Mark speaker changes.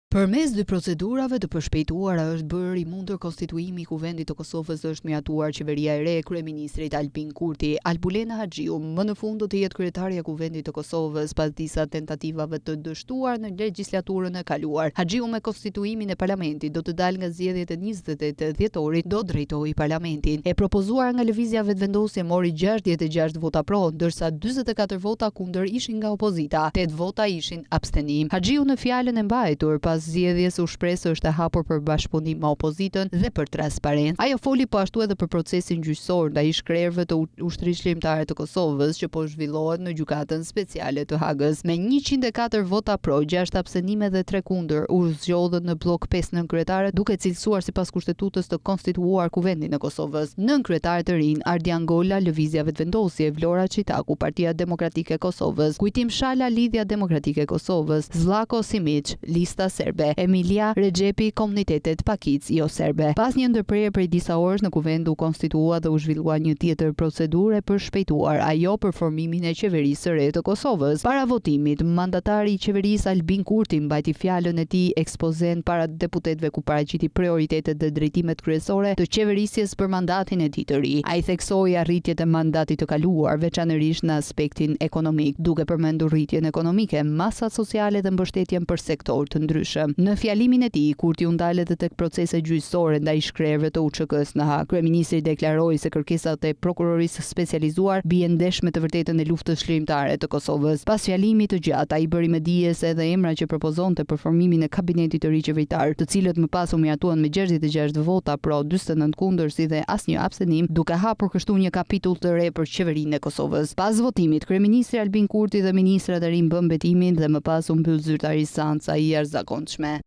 Speaker 1: Përmes dy procedurave të përshpejtuara është bërë i mundur konstituimi i Kuvendit të Kosovës dhe është miratuar qeveria e re e kryeministrit Albin Kurti. Albulena Haxhiu më në fund do të jetë kryetarja e Kuvendit të Kosovës pas disa tentativave të dështuar në legjislaturën e kaluar. Haxhiu me konstituimin e Parlamentit do të dalë nga zgjedhjet e 28 dhjetorit do drejtojë Parlamentin. E propozuar nga Lëvizja Vetëvendosje mori 66 vota pro, ndërsa 44 vota kundër ishin nga opozita, 8 vota ishin abstenim. Haxhiu në fjalën e mbajtur pas zgjedhjes u shpreh se është e hapur për bashkëpunim me opozitën dhe për transparencë. Ajo foli po ashtu edhe për procesin gjyqësor ndaj ish-krerëve të Ushtrisë Çlirimtare të Kosovës që po zhvillohet në Gjykatën Speciale të Hagës. Me 104 vota pro, 6 abstenime dhe 3 kundër, u zgjodhën në bllok 5 nënkryetarët, duke cilësuar sipas Kushtetutës të konstituuar Kuvendin e Kosovës. Nënkryetarë të rinj, Ardian Gola, Lëvizja Vetëvendosje, Vlora Çitaku, Partia Demokratike e Kosovës, Kujtim Shala, Lidhja Demokratike e Kosovës, Zllatko Simiq, Lista Serbe, Emilija Rexhepi, Komunitetet pakicë jo serbe. Pas një ndërprerje prej disa orësh në Kuvend u konstituua dhe u zhvillua një tjetër procedurë e përshpejtuar, ajo për formimin e qeverisë së re të Kosovës. Para votimit, mandatari i qeverisë Albin Kurti mbajti fjalën e tij ekspozenë para deputetëve ku paraqiti prioritetet dhe drejtimet kryesore të qeverisjes për mandatin e tij të ri. Ai theksoi arritjet e mandatit të kaluar, veçanërisht në aspektin ekonomik, duke përmendur rritjen ekonomike, masat sociale dhe mbështetjen për sektorë të ndryshëm. Në fjalimin e tij, Kurti u ndal edhe tek proceset gjyqësore ndaj ish-krerëve të UÇK-së në Hagë. Kryeministri deklaroi se kërkesat e Prokurorisë së Specializuar bien ndesh me të vërtetën e luftës çlirimtare të Kosovës. Pas fjalimit të gjatë, ai bëri me dije se edhe emrat që propozonte për formimin e kabinetit të ri qeveritar, të cilët më pas u miratuan me 66 vota pro, 49 kundër si dhe asnjë abstenim, duke hapur kështu një kapitull të re për qeverinë e Kosovës. Pas votimit, kryeministri Albin Kurti dhe ministrat e rinj bënë betimin dhe më pas u mbyll zyrtarisht seanca e jashtëzakonshme.